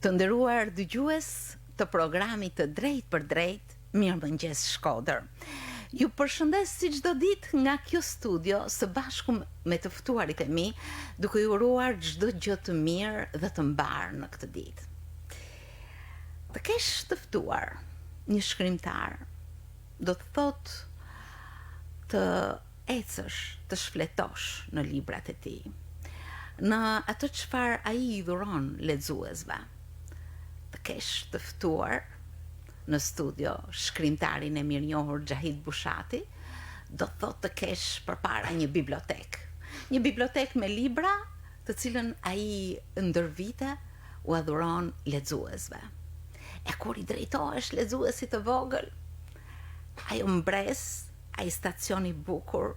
Të nderuar dëgjues të programit të drejtpërdrejtë, Mirëmëngjes Shkodër. Ju përshëndes si çdo ditë nga kjo studio së bashku me të ftuarit e mi, duke ju uruar çdo gjë të mirë dhe të mbarë në këtë ditë. Të kesh të ftuar një shkrimtar do të thotë të ecësh, të shfletosh në librat e tij, në atë çfarë ai i dhuron lexuesve. Të kesh të ftuar në studio shkrimtarin e mirënjohur Xhahit Bushati, do të thotë të kesh përpara një bibliotekë. Një bibliotekë me libra, të cilën ai ndër vite ua dhuron lexuesve. E kur i drejtohesh lexuesit të vogël, ajo mbresë, ai stacion i bukur,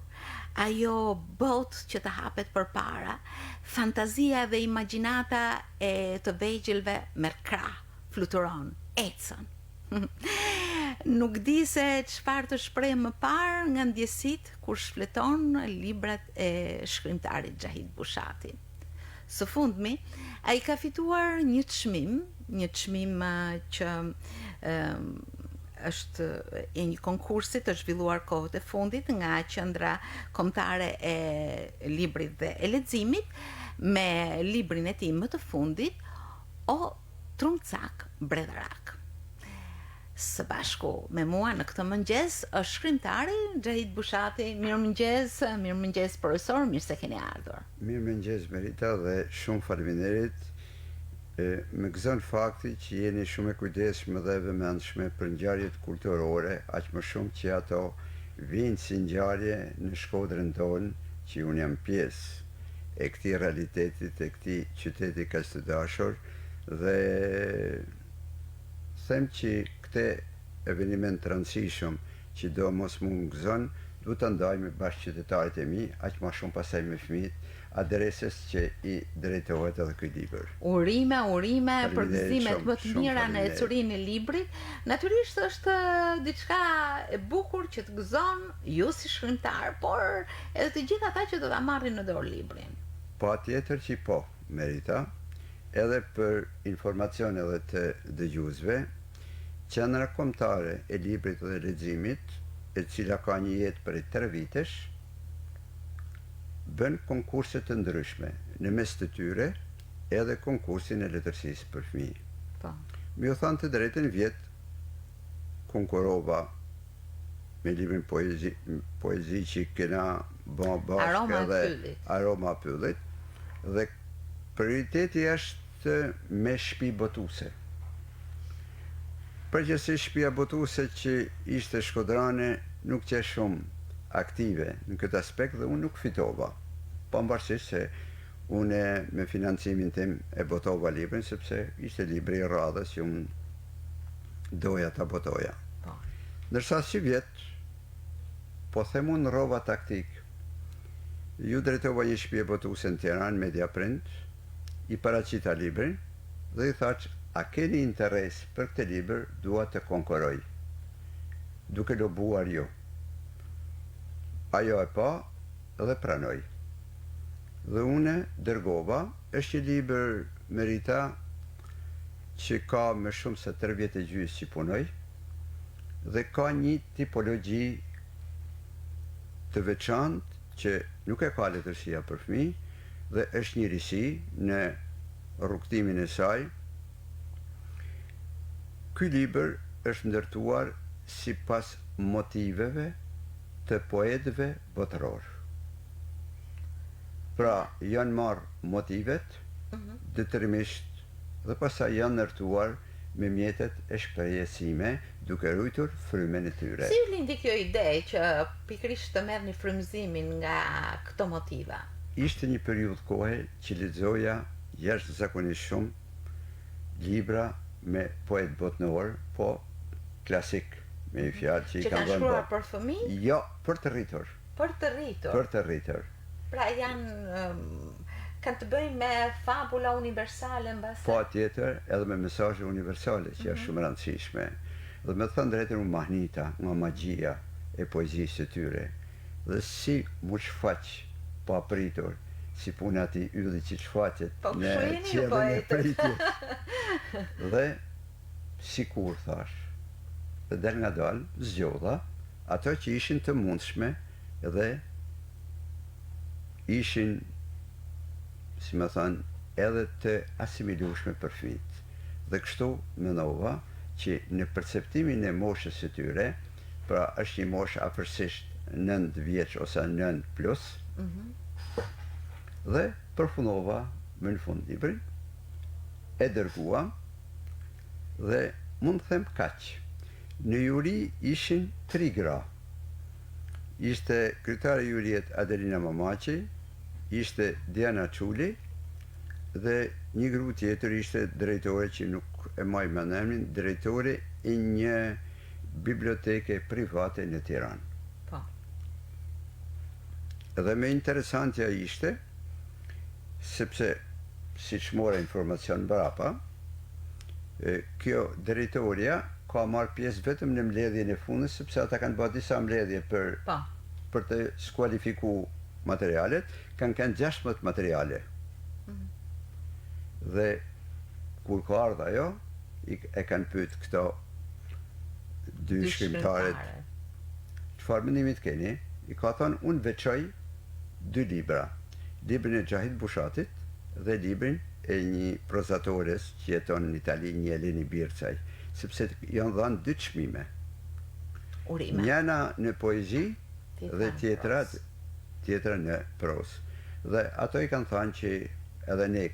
ajo botë që të hapet përpara, fantazia dhe imagjinata e të vegjëlve merr krahë. fluturon, ecën. Nuk di se çfarë të shpreh më parë nga ndjesitë kur shfleton librat e shkrimtarit Xhahit Bushati. Së fundmi, ai ka fituar një çmim, një çmim që është e një konkursi të zhvilluar kohët e fundit nga Qendra Kombëtare e Librit dhe e Leximit me librin e tij më të fundit O trumcak bredharak. Së bashku me mua në këtë mëngjes është shkrimtari Xhahit Bushati. Mirëmëngjes, mirëmëngjes profesor, mirë se keni ardhur. Mirëmëngjes Merita dhe shumë faleminderit. Më gëzon fakti që jeni shumë e kujdesshme dhe e vëmendshme për ngjarjet kulturore, aq më shumë që ato vijnë si ngjarje në Shkodrën tonë, që unë jam pjesë. e këtij realiteti të këtij qyteti kaq të dashur dhe them që këtë eveniment të rëndësishëm që doemos mu më gëzon duhet ta ndaj me bashkëqytetarët e mi, aq ma shumë pastaj me fëmijët, adresës që i drejtohet edhe ky libër. Urime, urime, përgëzimet më të mira në ecurinë e librit. Natyrisht është diçka e bukur që të gëzon ju si shkrimtar, por Edhe të gjithë ata që do ta marrin në dorë librin. Patjetër që po, Merita, edhe për informacion edhe të dëgjuesve, Qendra Kombëtare e Librit dhe Leximit, e cila ka një jetë prej tre vitesh, bën konkurse të ndryshme, në mes të tyre edhe konkursin e letërsisë për fëmijë. Po. Me ju thanë të drejtën vjet konkurova me librin poezi, poezi që kena ba bashkë edhe pyllit. Aroma e pyllit dhe prioriteti është me shpi botuse. Përgjithësisht shpia botuse që ishte shkodrane nuk qe shumë aktive në këtë aspekt dhe unë nuk fitova. Pavarësisht se unë me financimin tim e botova librin sepse ishte libri i radhës që unë doja ta botoja. Po. Ndërsa sivjet, po them unë ndrrova taktikë. Iu drejtova një shpie botuese në Tiranë, Media Print, i paraqita librin dhe i thashë a keni interes për këtë libër, dua të konkuroj. Duke lobuar ju. Ajo e pa dhe pranoi. Dhe unë dërgova, është një libër Merita që ka më shumë se tre vjet e gjysë që punoj dhe ka një tipologji të veçantë që nuk e ka letërsia për fëmijë dhe është një risi në rrugëtimin e saj. Ky libër është ndërtuar sipas motiveve të poetëve botërorë. Pra, janë marrë motivet, detyrimisht dhe pastaj janë ndërtuar me mjetet e shprehjes sime, duke rujtur frymën e tyre. Si ju lindi kjo ide që pikërisht të merrni frymëzimin nga këto motive? Ishte një periudhë kohe që lexoja jashtëzakonisht shumë libra me poetë botënorë, po klasikë, me një fjalë që i kanë dhënë. Që kanë shkruar për fëmijë? Jo, për të rritur. Për të rritur. Për të rritur. Pra janë kanë të bëjnë me fabula universale mbase? Patjetër, edhe me mesazhe universale që është shumë e rëndësishme. Dhe me thënë drejtën u mahnita nga magjia e poezisë së tyre. Dhe si m'u shfaq papritur, si puna e atij ylli që shfaqet Po në kështu jeni ju qiellin e poetët. pritjes. Dhe sikur thashë, dhe dalëngadalë zgjodha ato që ishin të mundshme dhe ishin, si me thënë, edhe të asimilueshme për fëmijët. Dhe kështu mendova që në perceptimin e moshës së tyre, pra është një moshë afërsisht 9 vjeç ose 9 plus, dhe përfundova më në fund librin, e dërguam dhe mund të them kaq. Në juri ishin tri gra. Ishte kryetare e jurisë Adelina Mamaqi, ishte Diana Çuli dhe një grua tjetër ishte drejtore që nuk e maj mend emrin, drejtore e një biblioteke private në Tiranë. Po. Dhe më interesantja ishte sepse siç mora informacion mbrapa, kjo drejtoria ka marrë pjesë vetëm në mbledhjen e fundit, sepse ata kanë bërë disa mbledhje për po. për të skualifiku materialet, kanë qenë 16 materiale. Mm -hmm. Dhe kur ka ardhë ajo, e kanë pyet këto dy shkrimtaret, çfarë mendimit keni? I ka thonë, unë veçoj dy libra, librin e Xhahit Bushatit dhe librin e një prozatores që jeton në Itali, një Eleni Bircaj, sepse janë dhënë dy çmime. Urime. Njëna në poezi dhe tjetra tjetra në prozë. Dhe ato i kanë thënë që edhe ne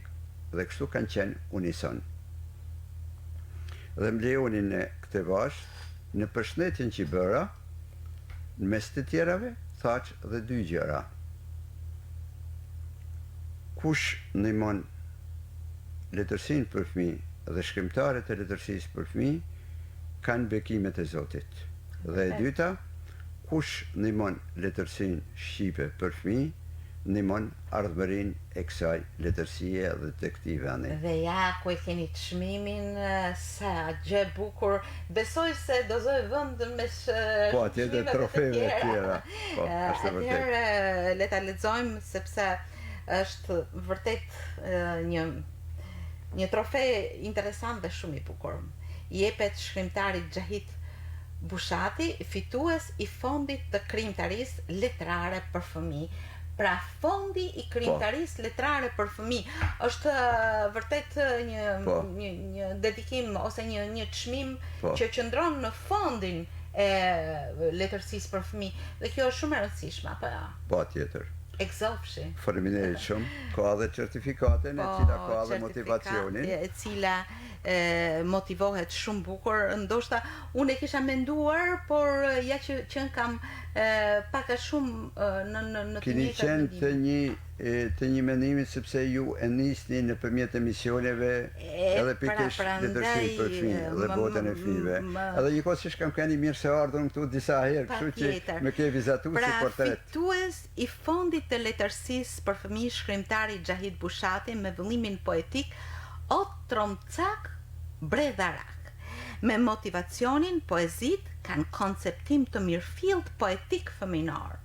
dhe kështu kanë qenë unison. Dhe më lejoni në këtë vazhdë, në përshëndetjen që bëra, Në mes të tjerave, thashë dhe dy gjëra. Kush ndihmon letërsinë për fëmijë dhe shkrimtarët e letërsisë për fëmijë kanë bekimet e Zotit. Dhe e dyta, kush ndihmon letërsinë shqipe për fëmijë, ndihmon ardhmërinë e kësaj letërsie dhe të këtij vendi. Dhe ja ku e keni çmimin, sa gjë e bukur. Besoj se do zojë vend mes po, atje dhe trofeve të tjera. Po, është e vërtetë. Atëherë le ta lexojmë sepse është vërtet një një trofe interesant dhe shumë i bukur. I jepet shkrimtarit Xhahit Bushati, fitues i Fondit të Krijimtarisë Letrare për Fëmijë. Pra Fondi i po. Krijimtarisë Letrare për Fëmijë është vërtet një po. një një dedikim ose një një çmim po. që qëndron në fondin e letërsisë për fëmijë dhe kjo është shumë e rëndësishme apo jo? Patjetër. E gëzofshi. Faleminderit shumë. Ka edhe certifikatën e cila ka edhe motivacionin. E cila e motivohet shumë bukur, ndoshta unë e kisha menduar, por ja që qenkam pak a shumë në në në të Keni qenë të një të një mendimi sepse ju e nisni nëpërmjet emisioneve edhe pra, pikërisht letërsinë për fëmijë dhe botën e fëmijëve. Edhe njëkohësisht kam qenë i mirëseardhur këtu disa herë, kështu që më ke vizatuar pra, si portret. Fitues i Fondit të Letërsisë për Fëmijë shkrimtari Xhahit Bushati me vëllimin poetik O tromcak bredharak. Me motivacionin poezitë kanë konceptim të mirëfilltë poetik fëminor,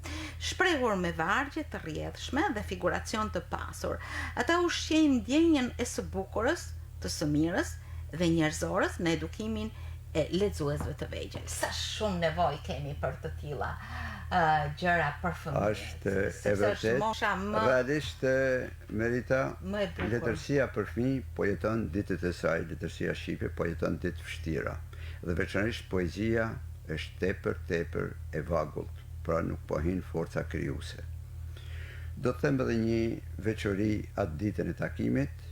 shprehur me vargje të rrjedhshme dhe figuracion të pasur. Ata ushqejnë ndjenjën e së bukurës, të së mirës dhe njerëzores në edukimin e lexuesve të vegjël. Sa shumë nevojë kemi për të tilla gjëra për fëmijët. Është e vërtetë, realisht Merita, letërsia për fëmijë po jeton ditët e saj, letërsia shqipe po jeton ditë të vështira dhe veçanërisht poezia është tepër tepër e vagullt, pra nuk po hyn forca krijuese. Do të them edhe një veçori atë ditën e takimit,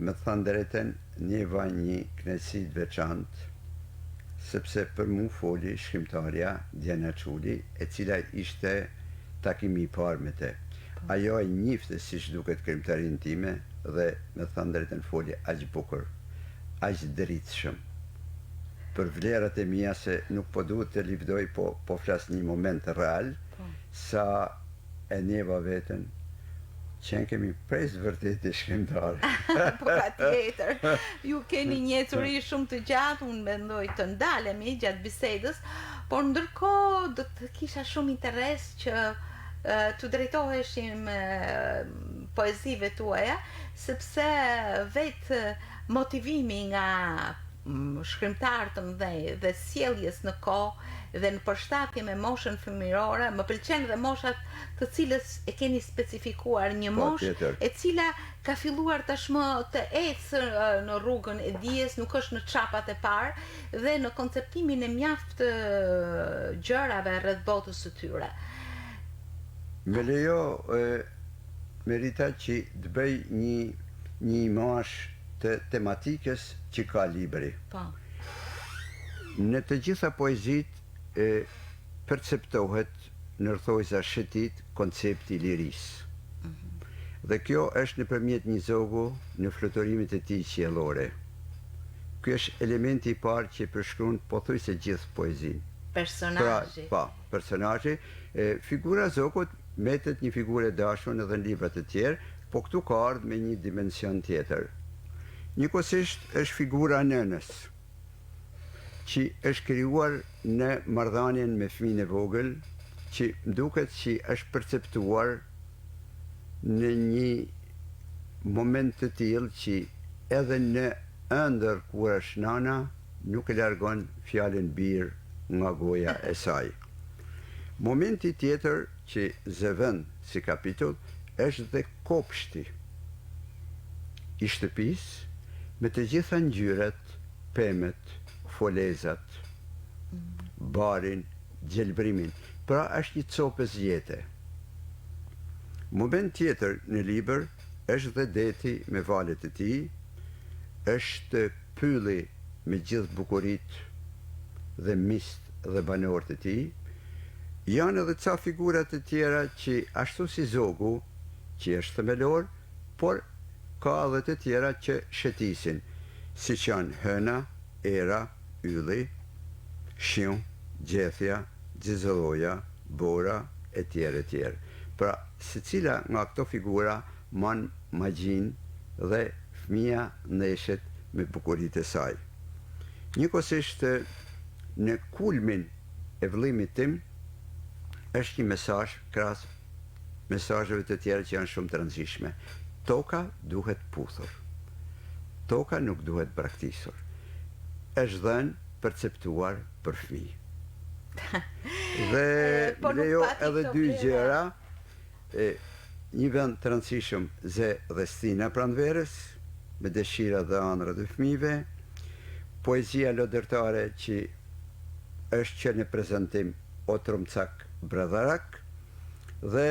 me të thënë drejtën ndjeva një kënaqësi të veçantë sepse për mu foli shkrimtarja Diana Çuli, e cila ishte takimi i parë me te. Ajo e njifte siç duket krijimtarinë time dhe me thënë drejtën foli aq bukur, aq dritshëm për vlerat e mia se nuk po duhet të livdoj po po flas një moment real sa e ndjeva veten qenkemi prej së vërteti shkrimtar. Po patjetër. Ju keni një ecuri shumë të gjatë, unë mendoj të ndalemi gjatë bisedës, por ndërkohë do të kisha shumë interes që t'u drejtoheshim poezive tuaja, sepse vetë. motivimi nga shkrimtarë të mëdhenj dhe sjelljes në kohë dhe në përshtatje me moshën fëmijërore, më pëlqen dhe moshat të cilës e keni specifikuar një moshë e cila ka filluar tashmë të ecë në rrugën e dijes, nuk është në çapat e parë dhe në konceptimin e mjaft gjërave rreth botës së tyre. Më lejo Merita që të bëj një një imazh të tematikës që ka libri. Po. Në të gjitha poezitë e perceptohet në rrthojza shëtit koncepti i lirisë. Dhe kjo është nëpërmjet një zogu në fluturimet e tij qiellore. Ky është elementi i parë që përshkruan pothuajse gjithë poezinë. Personazhi. Pra, po, personazhi, e, figura e zogut mbetet një figurë e dashur edhe në libra të tjerë, po këtu ka ardhur me një dimension tjetër. Njëkohësisht është figura e nënës, që është krijuar në marrëdhënien me fëmijën e vogël, që më duket që është perceptuar në një moment të tillë që edhe në ëndërr kur është nana nuk e largon fjalën bir nga goja e saj. Momenti tjetër që zë vend si kapitull është dhe kopshti i shtëpisë me të gjitha ngjyrat, pemët, folezat, barin, gjelbërimin. Pra është një copëz jete. Moment tjetër në libër është dhe deti me valët e tij, është pylli me gjithë bukuritë dhe miqtë dhe banorët e tij. Janë edhe ca figura të tjera që ashtu si zogu, që është themelor, por ka edhe të tjera që shëtisin, siç janë hëna, era, ylli, shiu, gjethja, xixëlloja, bora, etj. Etj. Pra, secila nga këto figura man magjinë dhe fëmija ndeshet me bukuritë e saj. Njëkohësisht, në kulmin e vëllimit tim është një mesazh krahas mesazheve të tjera që janë shumë të rëndësishme. Toka duhet puthur. Toka nuk duhet braktisur. Është dhënë perceptuar për fëmijë. Dhe po më lejo edhe dy gjëra, e, një vend të rëndësishëm zë dhe stina e pranverës, me dëshirat dhe ëndrrat e fëmijëve, poezia lodërtare që është që në prezantim O trumcak bredharak dhe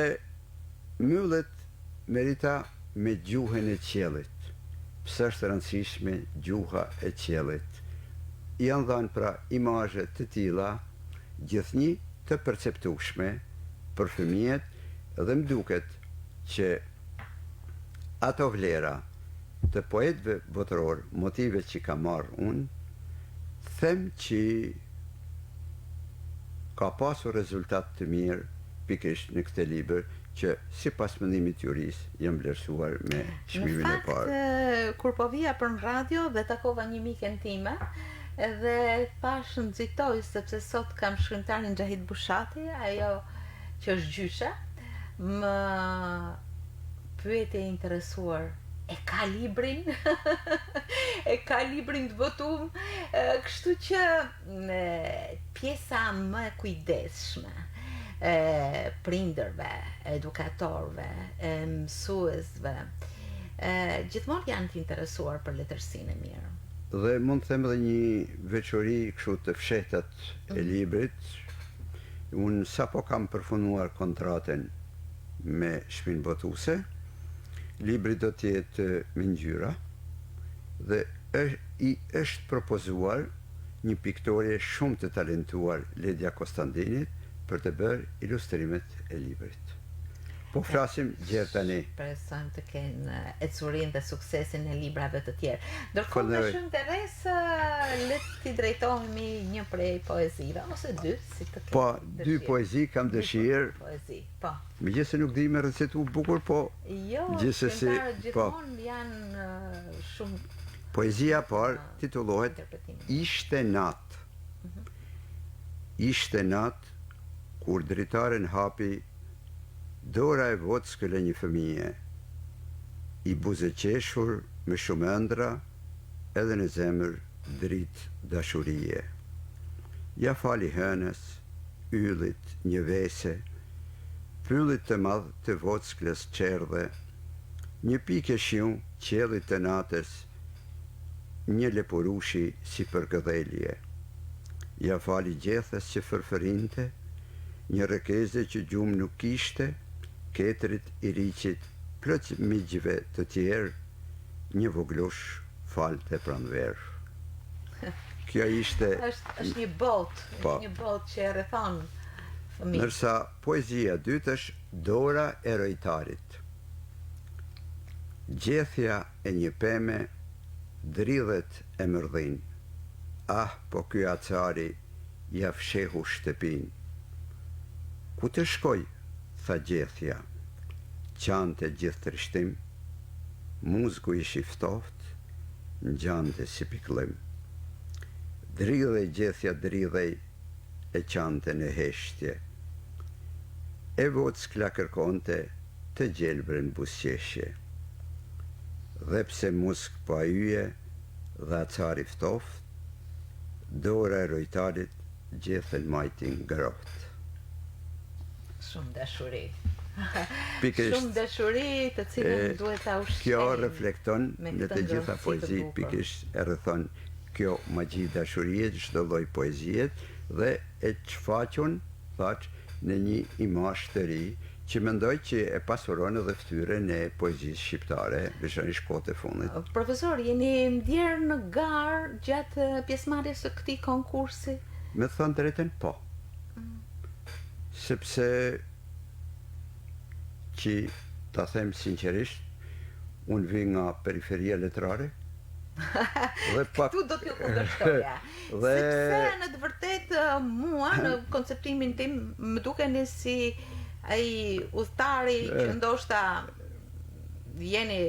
mbyllet Merita me gjuhën e qiellit. Pse është e rëndësishme gjuha e qiellit? Janë dhënë pra imazhe të tilla gjithnjë të perceptueshme për fëmijët dhe më duket që ato vlera të poetëve botërorë, motivet që kam marrë unë, them që ka pasur rezultat të mirë pikërisht në këtë libër që sipas mendimit të jurisë jam vlerësuar me çmimin e parë. Në fakt, kur po vija për në radio dhe takova një miken time dhe thashë nxitoj sepse sot kam shkrimtarin Xhahit Bushati, ajo që është gjyshe, më pyeti e interesuar, e ka librin? e ka librin të botum? Kështu që pjesa më e kujdesshme e prindërve, edukatorëve, e mësuesve, gjithmonë janë të interesuar për letërsinë e mirë. Dhe mund të them edhe një veçori kështu të fshehtat e librit, unë sapo kam përfunduar kontratën me shtëpinë botuese, libri do të jetë me ngjyra dhe i është propozuar një piktoreje shumë të talentuar Ledia Kostandinit për të bërë ilustrimet e librit. Po flasim gjer tani. Shpresojmë të kenë ecurinë dhe suksesin e librave të tjerë. Ndërkohë me shumë interes le t'i drejtohemi një prej poezive ose dy, si të ketë. Po, dy poezi kam dëshirë. Poezi, po. Megjithëse nuk di me recitu bukur, po jo, gjithsesi, po. Gjithmonë janë shumë Poezia e parë titullohet Ishte natë. Ishte natë kur dritaren hapi dora e vockël e një fëmije, i buzëqeshur me shumë ëndrra. edhe në zemër dritë dashurie. Ia fali hënës, yllit, një vese, pyllit të madh të vocklës çerdhe, një pike shiu qiellit të natës, një lepurushi si përkëdhelje. Ia fali gjethes që fërfërinte, një rrëkeze që gjumë nuk kishte, ketrit, iriqit, plot miqve të tjerë, një vogëlush falte pranverë. Kjo ishte Është është një botë, është po. një botë që e rrethon fëmijën. Ndërsa poezia e dytë është Dora e rojtarit. Gjethja e një peme dridhet e mërdhin. Ah, po ky acari ia fshehu shtëpinë. Ku të shkoj, tha gjethja, qante gjithë trishtim, muzgu ish i ftohtë, ngjante si pikëllim. Dridhej gjethja dridhej e qante në heshtje. E vockla kërkonte të gjelbrën buzëqeshje. Dhe pse muzg pa yje dhe acar i ftoftë, dora e rojtarit gjethen majti ngrohtë. Shumë dashuri. Pikërisht. Shumë dashuri të cilën duhet ta ushqejmë. Kjo reflekton në të gjitha poezitë, pikërisht e rrethon kjo magji dashurie çdo lloj poezie dhe e shfaqun, thashë, në një imazh të ri që mendoj që e pasuron edhe fytyrën e poezisë shqiptare, veçanërisht kohët e fundit. Profesor, jeni ndjerë në garë gjatë pjesëmarrjes së këtij konkursi? Me të thënë drejtën, po. Sepse që ta them sinqerisht, unë vij nga periferia letrare dhe pak Këtu do t'ju kundërshtoja. Dhe Sepse në të vërtetë mua në konceptimin tim më dukeni si ai udhëtari që ndoshta jeni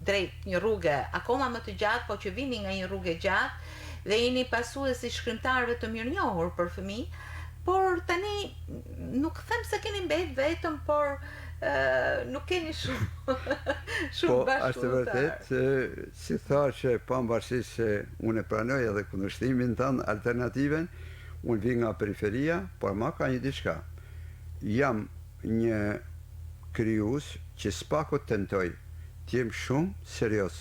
drejt një rruge akoma më të gjatë, po që vini nga një rrugë e gjatë dhe jeni pasues i shkrimtarëve të mirënjohur për fëmijë, por tani nuk them se keni mbet vetëm, por nuk keni shumë shumë Po, është e bashkëudhëtar. vërtetë, si thashë, pavarësisht se unë e pranoj edhe kundërshtimin tënd, alternativen, unë vij nga periferia, por ama ka një diçka. Jam një krijues që s'paku tentoj të jem shumë serioz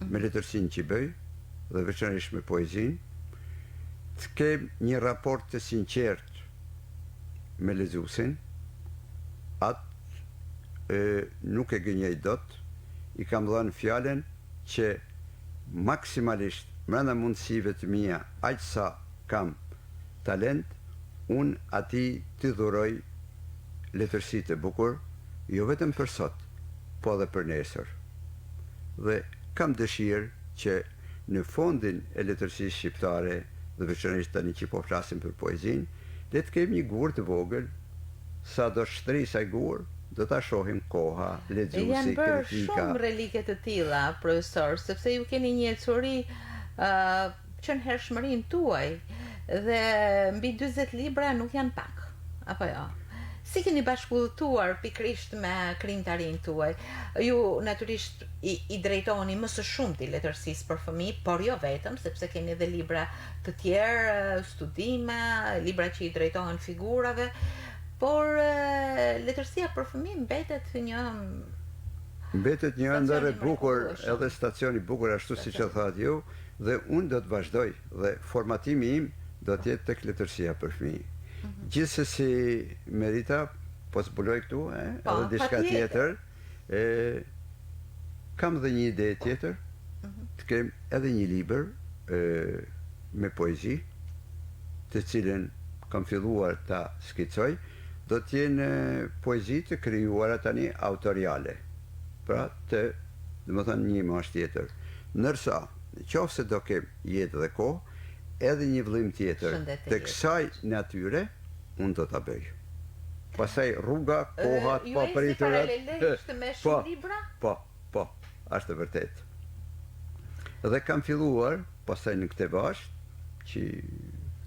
me letërsinë që bëj dhe veçanërisht me poezinë, të kem një raport të sinqertë me lexuesin, atë e, nuk e gënjej dot, i kam dhënë fjalën që maksimalisht brenda mundësive të mia, aq sa kam talent, unë atij t'i dhuroj letërsi të bukur, jo vetëm për sot, po edhe për nesër. Dhe kam dëshirë që në fondin e letërsisë shqiptare dhe veçanërisht tani që po flasim për poezinë, le të kemi një gur të vogël, sa do shtrisë ai gur, do ta shohim koha, Janë lexuesi, bërë kritika. shumë relike të tilla, profesor, sepse ju keni një ecuri ë që në hershmërinë tuaj dhe mbi 40 libra nuk janë pak, apo jo? Si keni bashkudhëtuar pikërisht me krijimtarinë tuaj? Ju natyrisht i, i drejtoheni më së shumti letërsisë për fëmijë, por jo vetëm, sepse keni edhe libra të tjerë, studime, libra që i drejtohen figurave, por letërsia për fëmijë mbetet një Mbetet një stacion ëndërr i e bukur, mrekullueshëm. edhe stacion i bukur ashtu siç e Stacion. thatë ju, dhe unë do të vazhdoj dhe formatimi im do të jetë tek letërsia për fëmijë. Gjithsesi Merita, po zbuloj këtu, e, Po, edhe diçka patjetër. tjetër, e kam dhe një ide tjetër, të kem edhe një libër e, me poezi, të cilën kam filluar ta skicoj, do të jenë poezi të krijuara tani autoriale. Pra të, domethënë një imazh tjetër. Ndërsa, në qoftë se do kem jetë dhe kohë, edhe një vëllim tjetër Shëndet e të jetë. kësaj natyre, unë do ta bëj. Pastaj rruga, koha, të Ju ecni papriturat. paralelisht me Po, shumë libra? po, po, është e vërtetë. Dhe kam filluar, pastaj në këtë vazhd, që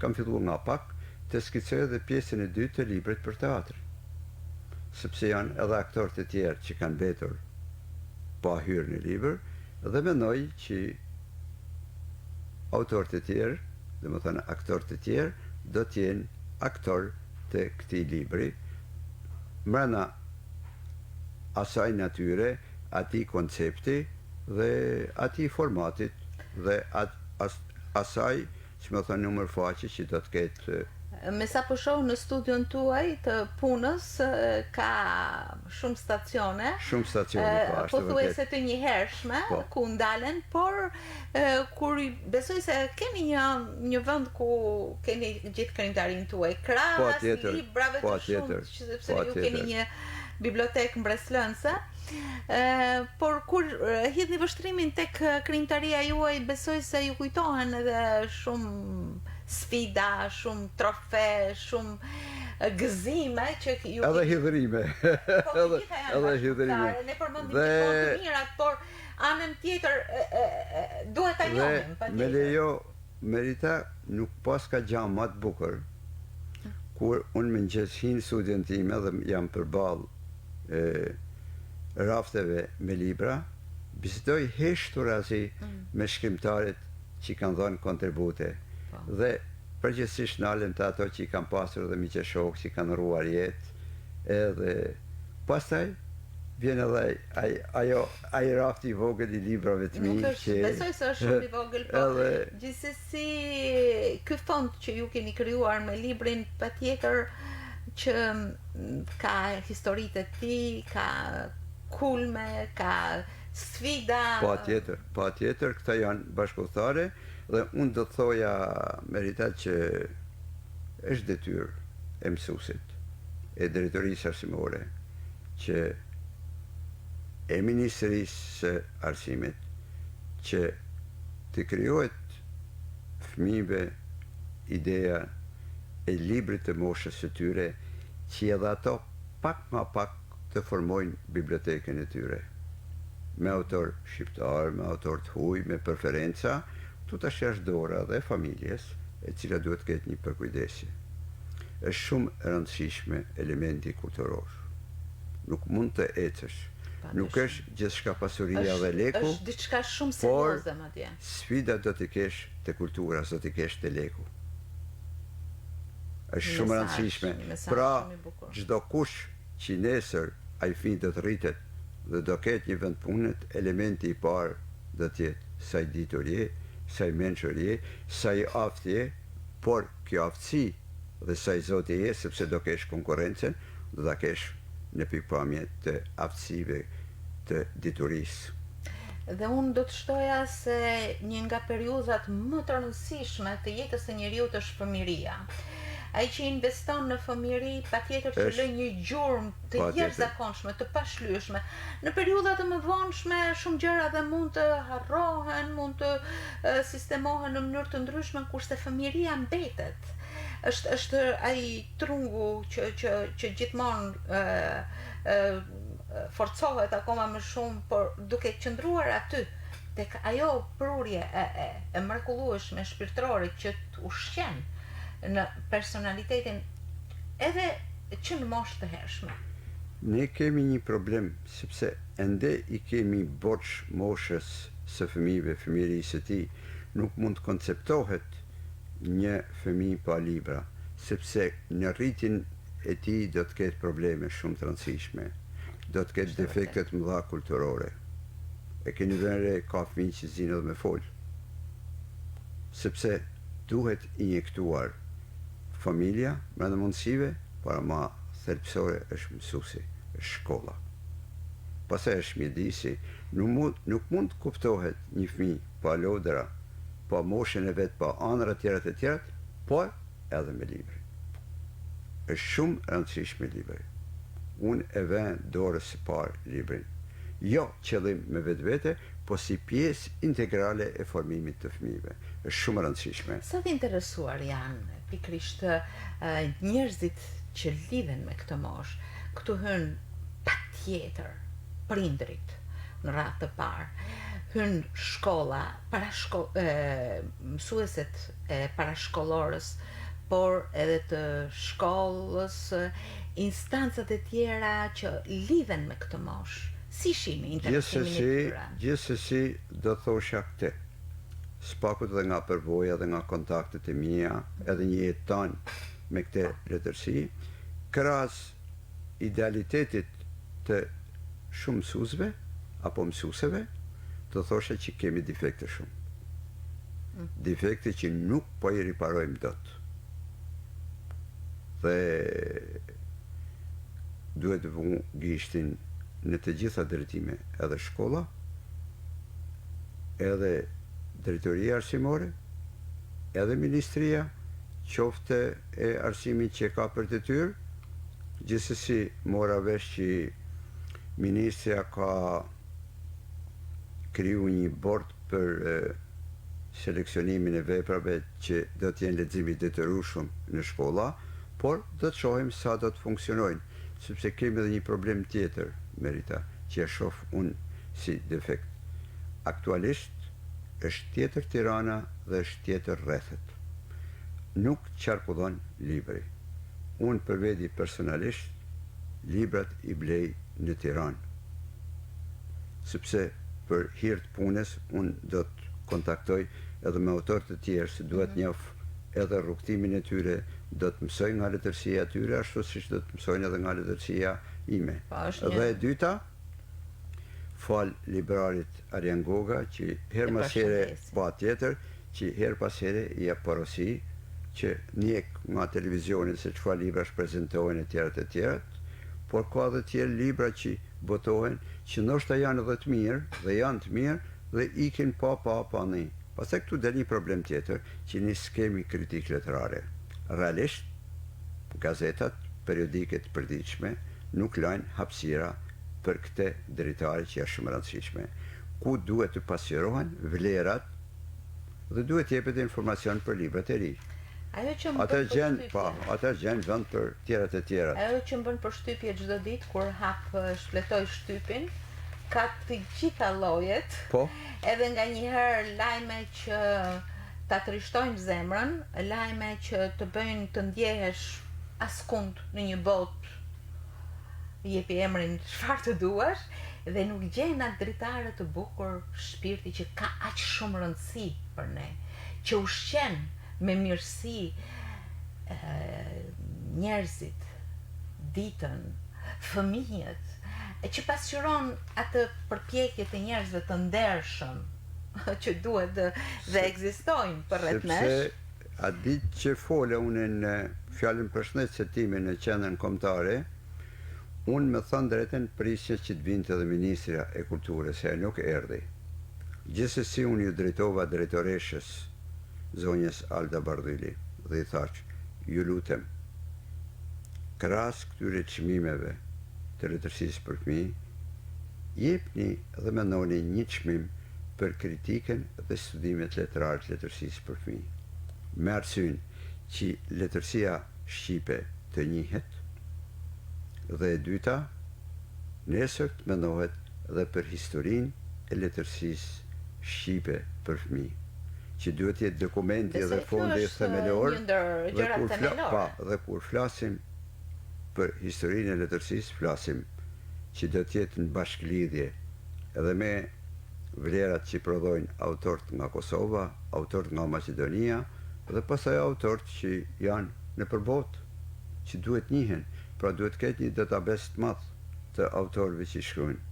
kam filluar nga pak, të skicoj edhe pjesën e dytë të librit për teatrin. Sepse janë edhe aktorë të tjerë që kanë mbetur pa hyrë në libër dhe mendoj që Autorë të tjerë, domethënë aktorë të tjerë, do të jenë aktorë të këtij libri, mbrenda asaj natyre, atij koncepti dhe atij formatit dhe asaj si me thënë numër faqe që do të ketë. Me sa po shoh në studion tuaj të punës ka shumë stacione. Shumë stacione, po, është vërtet. Pothuajse të njëhershme po. ku ndalen, por kur besoj se keni një një vend ku keni gjithë krijimtarinë tuaj, krahas librave të shumtë, sepse ju keni një bibliotekë mbresëlënëse. Por kur hidhni vështrimin tek krijimtaria juaj, besoj se ju kujtohen edhe shumë sfida, shumë trofe, shumë gëzime që ju Edhe hidhërime. Po, të gjitha janë edhe hidhërime. Ne përmendim dhe... gjithmonë të mirat, por anën tjetër duhet ta njohim patjetër. Me lejo Merita nuk paska gja ma të bukur kur unë në mëngjes hi në studion time dhe jam përballë rafteve me libra, bisedoj heshturazi me shkrimtarët që kanë dhënë kontribute po. dhe përgjithësisht nalem te ato që i kam pasur dhe miq e shokë që kanë ndërruar jetë edhe pastaj vjen edhe ai ajo ai rafti i vogël i librave të mi Nuk është, që besoj se është shumë i vogël, po edhe gjithsesi ky fond që ju keni krijuar me librin patjetër që ka historitë e tij, ka kulme, ka sfida. Patjetër, patjetër, këta janë bashkudhëtare dhe unë do të thoja Merita që është detyrë e mësuesit, e drejtorisë arsimore që e Ministrisë së Arsimit që të krijohet fëmijëve ideja e librit të moshës së tyre që edhe ato pak ma pak të formojnë bibliotekën e tyre me autorë shqiptarë, me autorë të huaj, me preferenca, këtu tash është dora dhe e familjes, e cila duhet të ketë një përkujdesje. Është shumë e rëndësishme elementi kulturor. Nuk mund të ecësh. Nuk është gjithçka pasuria dhe leku. Është diçka shumë serioze madje. Por sfidat do t'i kesh te kultura, s'do t'i kesh te leku. Është shumë e rëndësishme. Pra, çdokush që nesër ai fëmijë do të rritet dhe do ketë një vend pune, elementi i parë do të jetë sa i ditur je, sa i mençur je, sa i aftë je, por kjo aftësi dhe sa i zoti je, sepse do kesh konkurrencën, do ta kesh në pikëpamje të aftësive të diturisë. Dhe unë do të shtoja se një nga periudhat më të rëndësishme të jetës së njeriut është fëmijëria. Ai që investon në fëmijëri patjetër që lë një gjurmë të jashtëzakonshme, të pashlyeshme. Në periudha të mëvonshme shumë gjëra dhe mund të harrohen, mund të sistemohen në mënyrë të ndryshme, kurse fëmijëria mbetet. Është është ai trungu që që që gjithmonë ë forcohet akoma më shumë, por duke qëndruar aty tek ajo prurje e, e, e mrekullueshme shpirtërore që të ushqen në personalitetin edhe që në moshë të hershme. Ne kemi një problem sepse ende i kemi borxh moshës së fëmijëve, fëmijërisë së tij, nuk mund të konceptohet një fëmijë pa libra, sepse në rritjen e tij do të ketë probleme shumë të rëndësishme, do të ketë defekte të mëdha kulturore. E keni vënë re ka fëmijë që s'dinë edhe me fol. Sepse duhet injektuar familja brenda mundësive, por ama thelbësore është mësuesi, është shkolla. Pastaj është mjedisi, nuk mund nuk mund të kuptohet një fëmijë pa lodra, pa moshën e vet, pa ëndrra të tjera të tjera, por edhe me librin. Është shumë e rëndësishme libri. Unë e vë dorës së parë librin. Jo qëllim me vetvete, po si pjesë integrale e formimit të fëmijëve. Është shumë e rëndësishme. Sa të interesuar janë pikërisht njerëzit që lidhen me këtë moshë? Këtu hyn patjetër prindërit në radhë të parë, hyn shkolla, parashko, mësueset e parashkollores, por edhe të shkollës, instancat e tjera që lidhen me këtë moshë. Si shihni interesimin e tyre? Gjithsesi do thosha këtë. Së pakut edhe nga përvoja dhe nga kontaktet e mia, edhe një jetë tanë me këtë letërsi, krahas idealitetit të shumë mësuesve apo mësueseve, do thosha që kemi defekte shumë. Defekte që nuk po i riparojmë dot. Dhe duhet vu gishtin në të gjitha drejtime, edhe shkolla, edhe drejtoria arsimore, edhe ministria, qoftë e arsimit që e ka për detyrë, gjithsesi mora vesh që ministrja ka kriju një bord për seleksionimin e veprave që do të jenë lexim i detyrueshëm në shkolla, por do të shohim sa do të funksionojnë, sepse kemi edhe një problem tjetër, Merita, që e shoh unë si defekt. Aktualisht është tjetër Tirana dhe është tjetër rrethet. Nuk qarkullon libri. Unë për vedi personalisht librat i blej në Tiranë. Sepse për hir të punës unë do të kontaktoj edhe me autorë të tjerë se dua të njoh edhe rrugëtimin e tyre, do të mësoj nga letërsia e tyre ashtu siç do të mësojnë edhe nga letërsia ime. Po, është një... Dhe e dyta, falë librarit Arjan Goga që herë mas here patjetër, që herë pas here i jep porosi që ndjek nga televizioni se çfarë librash prezentohen e tjera të tjera, por ka edhe tjerë libra që botohen që ndoshta janë edhe të mirë dhe janë të mirë dhe ikin pa pa pa ni. Pastaj këtu del një problem tjetër që ne s'kemi kritikë letrare. Realisht gazetat periodike të përditshme nuk lajnë hapësira për këtë dritare që është shumë e rëndësishme, ku duhet të pasqyrohen vlerat dhe duhet të jepet informacion për librat e ri. Ajo që më bën përshtypje. Po, atë gjen vend për tjerat e tjerat. Ajo që më bën përshtypje çdo ditë kur hap shfletoj shtypin, ka të gjitha llojet. Po. Edhe nganjëherë lajme që ta trishtojnë zemrën, lajme që të bëjnë të ndjehesh askund në një botë jepi emrin çfarë të duash dhe nuk gjen atë dritare të bukur shpirti që ka aq shumë rëndësi për ne, që ushqen me mirësi njerëzit, ditën, fëmijët, e që pasqyron atë përpjekje të njerëzve të ndershëm që duhet dhe, dhe ekzistojnë përreth nesh. Sepse atë ditë që fola unë në fjalën përshëndetëse time në Qendrën Kombëtare, unë me thënë drejtën prisja që të vinte edhe ministrja e Kulturës, e ajo nuk erdhi. Gjithsesi unë iu drejtova drejtoreshës, zonjës Alda Bardhyli, dhe i thashë, ju lutem, krahas këtyre çmimeve të letërsisë për fëmijë, jepni dhe mendoni një çmim për kritikën dhe studimet letrare të letërsisë për fëmijë, me arsyen që letërsia shqipe të njihet dhe e dyta, nesër të mendohet dhe për historinë e letërsisë shqipe për fëmijë, që duhet të jetë dokumenti dhe fondi themelor dhe kur fla, pa, dhe kur flasim për historinë e letërsisë flasim që do të jetë në bashkëlidhje edhe me vlerat që prodhojnë autorët nga Kosova, autorët nga Maqedonia dhe pastaj autorët që janë nëpër botë, që duhet njihen, pra duhet të ketë një database të madh të autorëve që shkruajnë.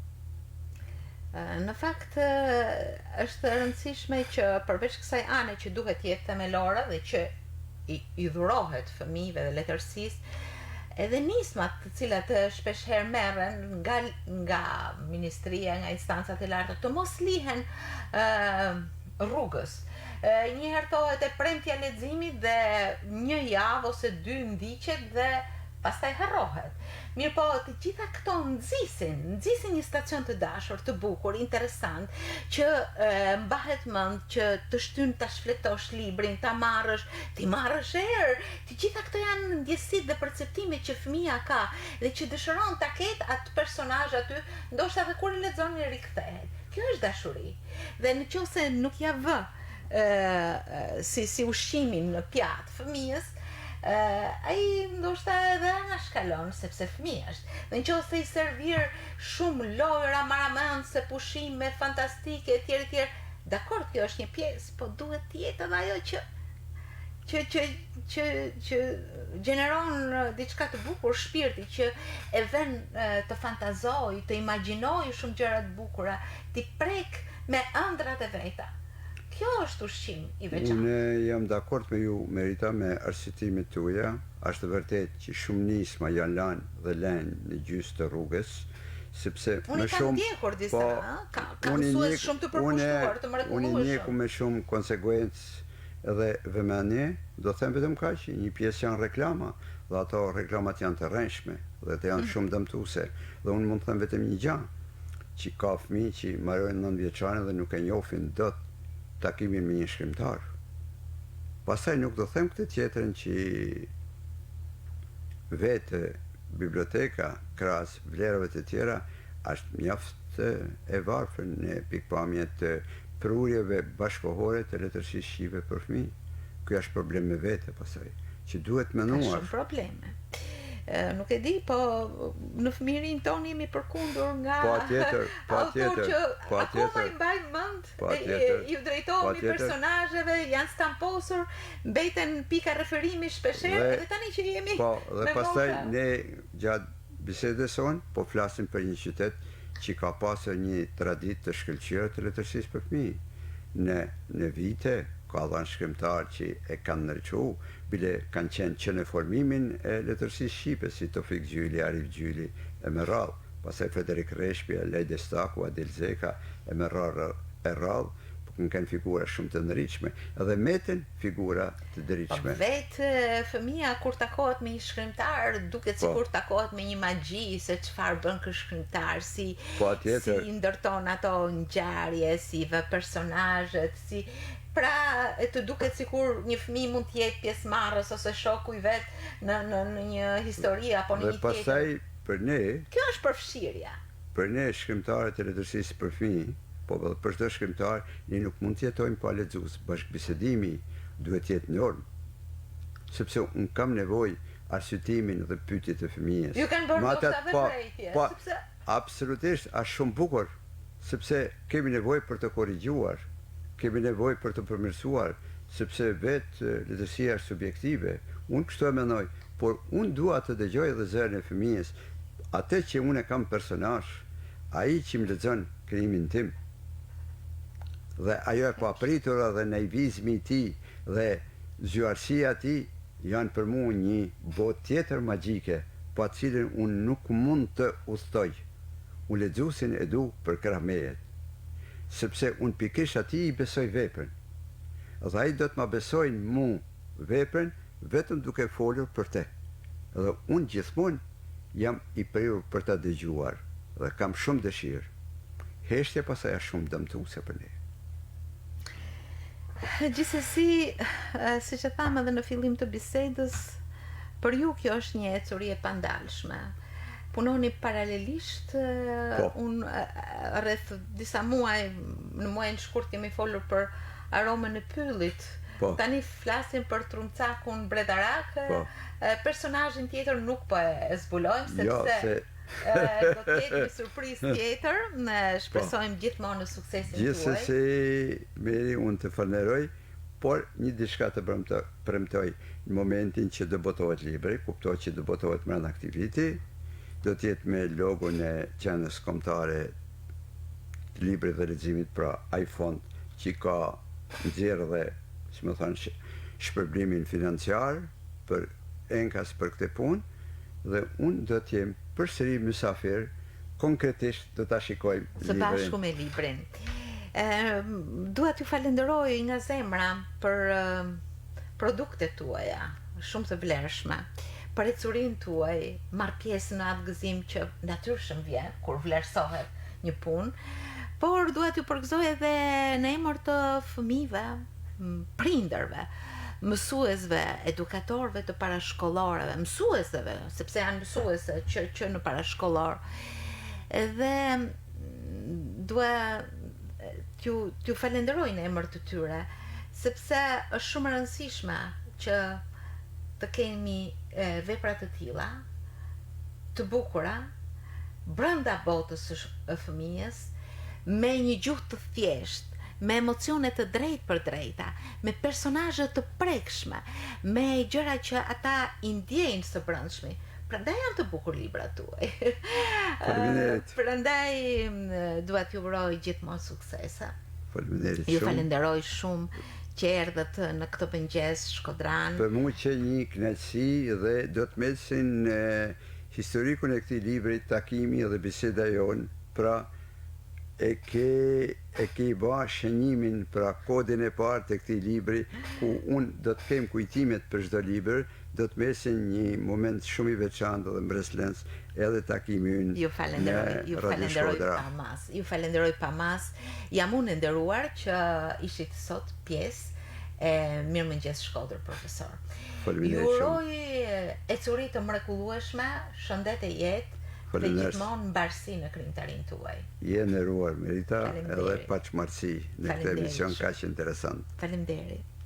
Në fakt është e rëndësishme që përveç kësaj ane që duhet të jetë themelore dhe që i, i dhurohet fëmijëve dhe letërsisë, edhe nismat të cilat shpesh herë merren nga nga ministria, nga instancat e larta, të mos lihen ë rrugës. Një herë thohet e premtja e leximit dhe një javë ose dy ndiqet dhe pastaj harrohet. Mirëpo, të gjitha këto nxisin, nxisin një stacion të dashur, të bukur, interesant, që e, mbahet mend, që të shtyn ta shfletosh librin, ta marrësh, t'i marrësh erë. Të gjitha këto janë ndjesitë dhe perceptimet që fëmija ka dhe që dëshiron ta ketë atë personazh aty, ndoshta edhe kur e lexon i rikthehet. Kjo është dashuri. Dhe në qoftë se nuk ia vë ë si si ushqimin në pjatë fëmijës, ai ndoshta edhe anashkalon sepse fëmijë është. Dhe në qoftë se i servir shumë lojëra marramendëse, pushime fantastike etj etj, dakord, kjo. Kjo është një pjesë, po duhet të jetë edhe ajo që që që që që gjeneron diçka të bukur shpirti që e vën të fantazojë, të imagjinojë shumë gjëra të bukura, t'i prek me ëndrrat e veta. Kjo është ushqim i veçantë. Unë jam dakord me ju Merita me arsyetimet tuaja, është e vërtetë që shumë nisma janë lanë dhe lënë në gjysë të rrugës, sepse Unë më i kam shumë ndjekur disa, po ë, ka ka unë i mësues ndjek shumë të unë përkushtuar, të unë i mrekullueshëm. ndjeku me shumë konsekuencë edhe vëmendje, do them vetëm kaq, një pjesë janë reklama dhe ato reklamat janë të rrejshme dhe të janë shumë dëmtuese dhe unë mund të them vetëm një gjë, që ka fëmijë që mbarojnë 9 vjeçare dhe nuk e njohin dot takimin me një shkrimtar. Pastaj nuk do them këtë tjetrën që vetë biblioteka krahas vlerave të tjera është mjaft e varfër në pikëpamje të prurjeve bashkëkohore të letërsisë shqipe për fëmijë. Ky është problem me vete pastaj, që duhet Ka menduar. shumë probleme. Nuk e di, po në fëmijërinë tonë jemi përkundur nga Patjetër, autor patjetër, që akoma i patjetër, mbajmë mend, patjetër, ju drejtohemi patjetër. personazheve, janë stamposur, mbeten pika referimi shpeshherë Dhe edhe tani që jemi po, dhe me pastaj mosha. ne gjatë bisedës sonë po flasim për një qytet që ka pasur një traditë të shkëlqyer të letërsisë për fëmijë. Në në vite ka dhënë shkrimtar që e kanë ndriçu, bile kanë qenë që në formimin e letërsisë shqipe si Tofik Gjyli, Arif Gjyli e me radhë, pastaj Frederik Rreshpja, Lejde Staku, Adil Zeka e me radhë e radhë, po kanë qenë figura shumë të ndritshme edhe meten figura të Po ndritshme. vetë fëmija kur takohet me një shkrimtar, duket Po, sikur takohet me një magji se çfarë bën ky shkrimtar, si si patjetër, i ndërton ato ngjarje, si i vë personazhet, si pra e të duket sikur një fëmijë mund të jetë pjesëmarrës ose shoku i vet në në në një histori apo në dhe një tjetër. pastaj për ne, Kjo është përfshirja. për ne shkrimtarët e letërsisë për fëmijë, po edhe për çdo shkrimtar, ne nuk mund të jetojmë pa lexues. Bashkëbisedimi duhet të jetë norm, sepse unë kam nevojë arsyetimin dhe pyetjet e fëmijës. Ju kanë bërë Me ata ndoshta dhe po, vërejtje, po, sepse absolutisht është shumë bukur, sepse kemi nevojë për të korrigjuar, kemi nevojë për të përmirësuar, sepse vetë letërsia është subjektive. Unë kështu e mendoj, por unë dua të dëgjoj edhe zërin e fëmijës, atë që unë e kam personazh, ai që më lexon krijimin tim. Dhe ajo e papritura dhe naivizmi i tij dhe zgjuarsia e tij janë për mua një botë tjetër magjike, pa cilën unë nuk mund të udhtoj. Unë lexuesin e du për krah meje, sepse unë pikërisht atij i besoj veprën. Dhe ai do të ma besojë mu veprën vetëm duke folur për te. Dhe unë gjithmonë jam i prirur për ta dëgjuar dhe kam shumë dëshirë. Heshtja pastaj është shumë dëmtuese për ne. Gjithsesi, siç e thamë edhe në fillim të bisedës, për ju kjo është një ecuri e pandalshme. Punoni paralelisht, Po. unë rreth disa muaj, në muajin shkurt kemi folur për aromën e pyllit. Po. Tani flasim për trumcakun bredarak, Po. personazhin tjetër nuk po e zbulojmë Jo, sepse se do të jetë një surprizë tjetër, ne po. shpresojmë gjithmonë në suksesin tuaj. Gjithsesi, Meri, unë të falenderoj, por një diçka të premto, premtoj në momentin që do botohet libri, kuptoj që do botohet brenda këtij viti, do të jetë me logon e qendrës kombëtare të librit dhe leximit, pra ai fond që ka nxjerrë dhe, si më thonë, shpërblimin financiar për enkas për këtë punë, dhe unë do të jem përsëri mysafir, konkretisht do ta shikojmë Së librin. bashku me librin. Dua t'ju falenderoj nga zemra për produktet tuaja, shumë të vlershme, për ecurinë tuaj, marr pjesë në atë gëzim që natyrshëm vjen kur vlerësohet një punë, por dua t'ju përgëzoj edhe në emër të fëmijëve, prindërve, mësuesve, edukatorëve të parashkolloreve, mësueseve, sepse janë mësuese që që në parashkollor. Edhe dua t'ju t'ju falenderoj në emër të tyre, sepse është shumë e rëndësishme që të kemi vepra të tilla, të bukura, brenda botës së fëmijës, me një gjuhë të thjeshtë, me emocione të drejtpërdrejta, me personazhe të prekshme, me gjëra që ata i ndjejnë së brendshmi. Prandaj janë të bukur librat tuaj. Faleminderit. Prandaj dua t'ju uroj gjithmonë suksese. Faleminderit shumë. Ju falenderoj shumë që erdhët në këtë mëngjes shkodran. Për mua qe një kënaqësi dhe do të mbesin në historikun e këtij libri takimi dhe biseda jonë, pra e ke e ke ba shënjimin pra kodin e parë të këtij libri ku unë do të kem kujtimet për çdo libër, do të mbesin një moment shumë i veçantë dhe mbresëlënës edhe takimi ynë Ju falenderoj, ju falenderoj pa masë. Ju falenderoj pa masë. Jam unë e nderuar që ishit sot pjesë e Mirëmëngjes Shkodër profesor. Faleminderit shumë. Ju uroj ecuri të mrekullueshme, shëndet e jetë dhe gjithmonë mbarësi në krijimtarinë tuaj. Je e nderuar Merita edhe paç mbarësi në këtë emision kaq interesant. Faleminderit.